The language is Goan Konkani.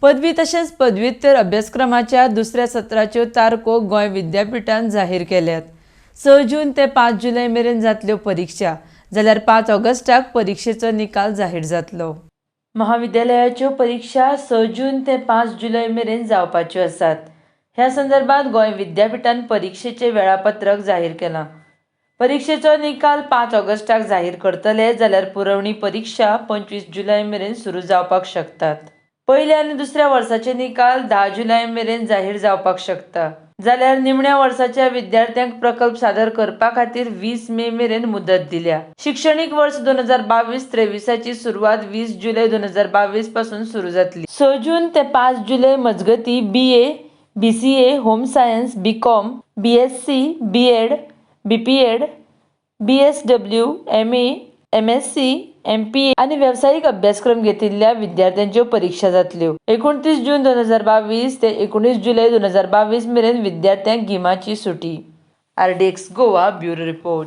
पदवी तशेंच पदव्युत्तर अभ्यासक्रमाच्या दुसऱ्या सत्राच्यो तारखो गोंय विद्यापिठान जाहीर केल्यात. 6 जून ते 5 जुलय मेरेन जातल्यो परिक्षा, जाल्यार 5 ऑगस्टाक परिक्षेचो निकाल जाहीर जातलो. महाविद्यालयाच्यो परिक्षा 6 जून ते 5 जुलय मेरेन जावपाच्यो आसात. ह्या संदर्भात गोंय विद्यापिठान परिक्षेचें वेळापत्रक जाहीर केलां. परिक्षेचो निकाल 5 ऑगस्टाक जाहीर करतले, जाल्यार पुरवणी परिक्षा 25 जुलय मेरेन सुरू जावपाक शकतात. पयल्या आनी दुसऱ्या वर्साचे निकाल 10 जुलय मेरेन जाहीर जावपाक शकता, जाल्यार निमण्या वर्साच्या विद्यार्थ्यांक प्रकल्प सादर करपा खातीर 20 मे मेरेन मुदत दिल्या. शिक्षणीक वर्स 2022-23ची सुरवात 20 जुलय 2022 पासून सुरू जातली. 6 जून ते 5 जुलय मजगतीं BA, BCA, home science, BCom, BSc, BEd, BPEd, BSW, MA, MSc, MPA आनी वेवसायीक अभ्यासक्रम घेतिल्ल्या विद्यार्थ्यांच्यो परिक्षा जातल्यो. 29 जून 2022 ते 19 जुलय 2022 मेरेन विद्यार्थ्यांक गिमाची सुटी. RDX Goa, bureau report.